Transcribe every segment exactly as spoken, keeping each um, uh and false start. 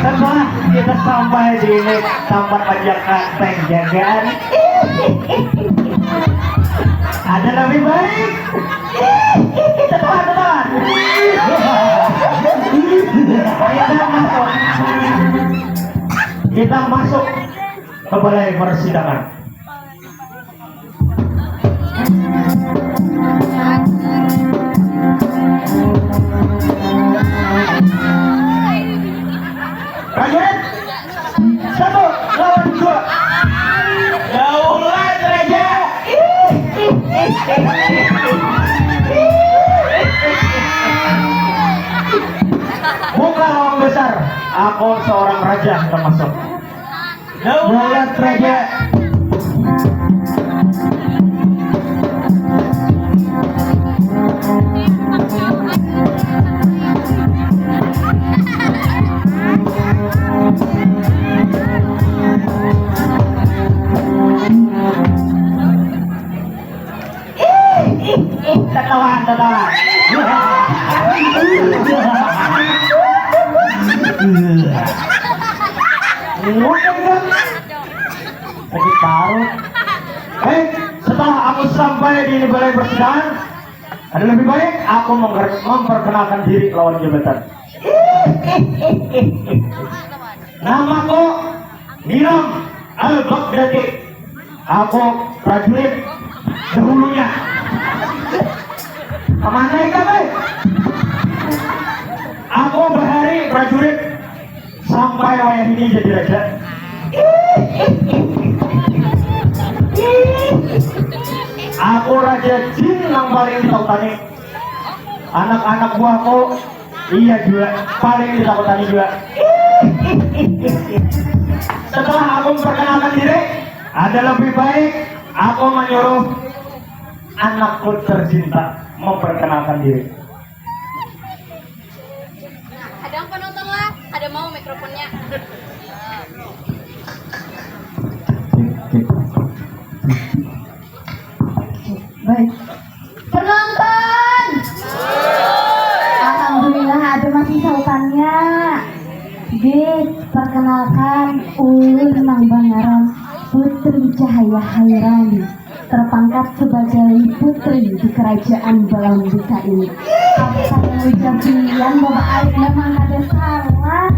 Setelah kita sampai di ini, tempat panjakan penjagaan, ada lebih baik. Tetuan, tetuan. Kita masuk. Kita masuk ke balai persidangan. Prajurit, satu lawan dua. Daulat raja. Buka lawang besar. Aku seorang raja, kita masuk. Daulat raja. Ih, ih, ih, tetuan, tetuan. Sakit parut. Baik, setelah aku sampai di balai persidangan, ada lebih baik aku mengker- memperkenalkan diri lawan jabatan. Namaku Nilam Al-Baghdadi. Aku prajurit dahulunya. Kemana ikam, eh? Aku bahari prajurit sampai wayah ini jadi raja. Aku raja jin nang paling ditautani. Anak-anak buahku, iya jua, paling ditakutani jua. Setelah aku memperkenalkan diri, ada lebih baik aku menyuruh anakku tercinta memperkenalkan diri. Nah, kadang penonton lah, kada mau mikrofonnya. Baik. Penonton. Alhamdulillah ada masih sautannya. Gih, perkenalkan ulun nang bangaran Putri Cahaya Hairani, terpangkat sebagai putri di kerajaan Balambika ini. Apa yang ucap pian bapak alit memang kada salah.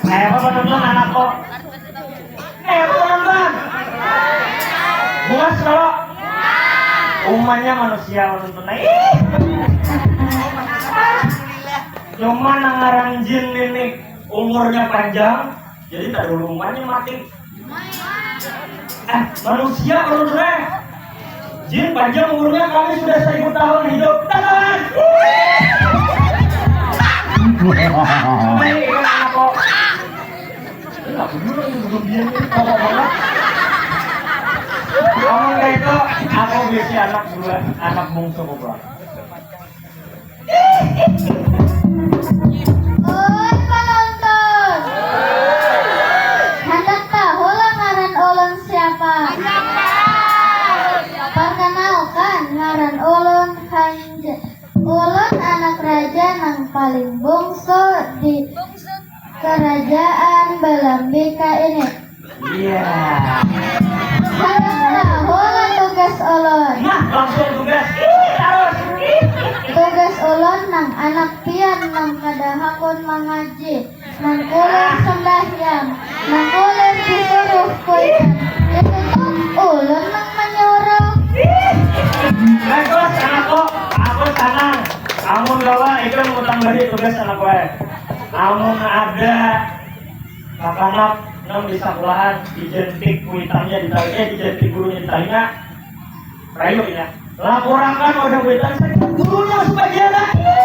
Kayak apa penonton anakku? Eh, apa teman-teman? Puas kalau umanya manusia menonton. Ih. Cuma nang ngaran jin ini umurnya panjang, jadi tak dulu umanya mati. Eh, manusia kalau dulu eh. Jin panjang umurnya, kami sudah seribu tahun hidup. Teman. Baik, kenapa? Aku dulu yang duduk dia ini, pokok banget. Ngomong kayak itu, aku bisi anak dua, anak bungsu kok. Oi penonton, handak tahu lah ngaran ulun siapa? Perkenalkan, ngaran ulun Hanja. Ulun anak raja nang paling bungsu di Kerajaan Balambika ini. Iya. Handak tahu lah tugas ulun. Nah, langsung tugas. Ih, harus. Tugas ulun nang anak pian nang kada hakun mangaji, nang kulir sembahyang, nang kulir disuruh kuitan. Itu tuh ulun nang menyuruh. Bagus, anakku. Aku senang. Amun gawa, itu mau tambahi tugas anak wae. Amun ada kakanak nang di sakulahan dijentik kuitannya di talinga, eh, dijentik gurunya di talinga, rayu inya, lapurakan wadah kuitan sakit gurunya supaya dia lagi.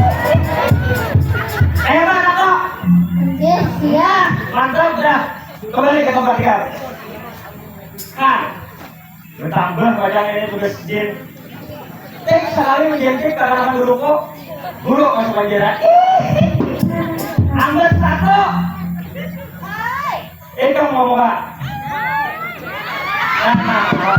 Hebat aku. Nggih, siap. Mantap dah. Kembali ke tempat ikam. Nah, Bertambah banyaknya ini tugas jin. Tik sekali menjadi katakan guruku, guru masuk penjara. Ambil satu. Itu mau muka. Nah, nah, nah.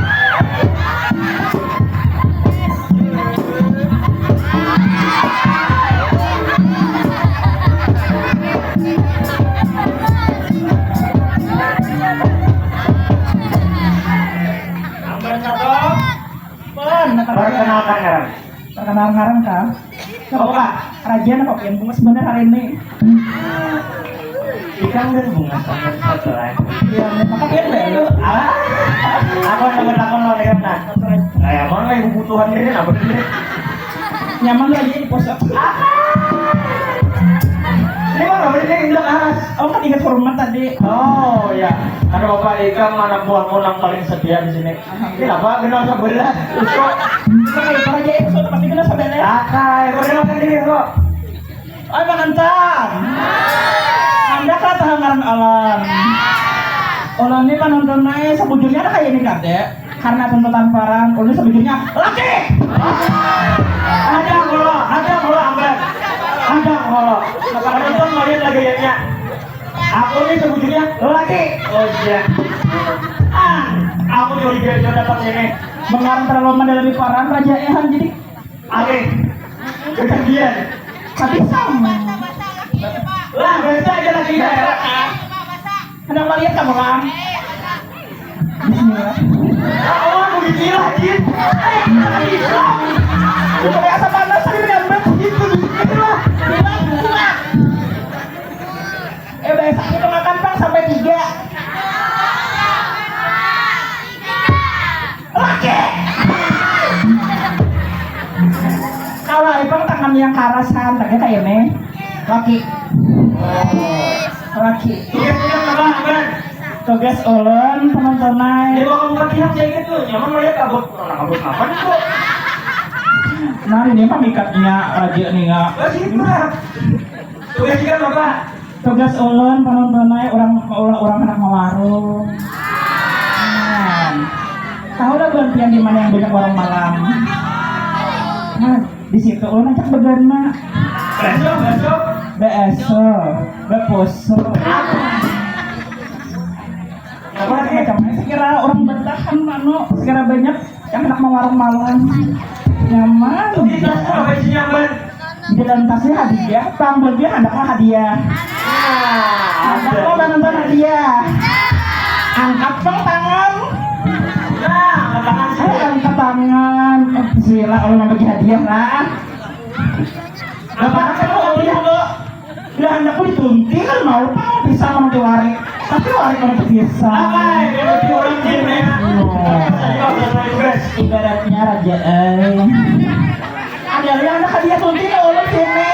Sekarang kah? Apa, Kak? Raja nak kopian bungas bener hari ini. Ikam kan bungas banget setelah. Iya, maka pian bae lu. Ah, aku ada takon lawan ikam nah. Kayak mana yang kebutuhan ini apa sih? Nyaman lagi di pos. Ini mah apa ini indah aras? Oh, kan ingat hormat tadi. Oh ya, ada bapak ikam mana buahmu yang paling setia di sini. Ini apa kenal sebelah? Usuk. Oke, kalau jadi itu pasti kenal sebelah. Akai, perkenalkan diri kok. Oi, penonton. Handaklah tahu ngaran ulun. Ulun ni penonton ai sebujurnya ada kayak ini kade. Karena tuntutan paran, ulun ni sebujurnya laki. Ada kolo, ada kolo amban. Ada kolo. Penonton melihat lagi ya. Aku ni sebujurnya laki. Oh iya. Ah, aku curiga juga datang ini. Mengarang terlalu mendalami paran raja ehan jadi Alih. Kejadian. Tapi sama. Lah, biasa aja lagi ya. Ada melihat kamu lang. Bismillah. Oh, aku ditilah, Jin. Eh, kita lagi Islam. Udah biasa panas tadi menyambat gitu. Bismillah. Bilang, bilang. Eh, biasa kita makan pang sampai tiga. Laki. Kalau ipang tangan yang karasan, tapi kayak me. Laki. Laki. Tugas kita apa, Bang? Tugas ulun penonton ai. Dia bakal buka pihak kayak gitu. Nyaman melihat kabut. Orang kabut apa nih, kok? Nah, ini mah mikatnya raja nih, nggak? Lah, gitu lah. Tugas kita apa? Tugas ulun penonton ai orang maulah orang anak mawarung. Nah, tahu lah bantian di mana yang banyak warung malam. Nah, di situ ulun ajak begana. Besok, besok. Beso, beposo. Apa? Macam-macam. Sekira orang bertahan manu, sekira banyak yang hendak mawarung malam. Nyaman. Kita apa sih nyaman? Di dalam tasnya hadiah, pang buat dia handaknya hadiah. Nah, handaknya menonton hadiah. Angkat dong tangan. Nah, angkat tangan. Eh, angkat tangan. Eh, sila kalau mau bagi hadiah lah. Apa? Apa? Apa? Bila handakku ditunti kan mau pang bisa mau diwarik. Tapi warik mau bisa. Apa? Berarti orang gini. Ibaratnya raja eh. Ada yang anak hadiah tunti ya ulun sini.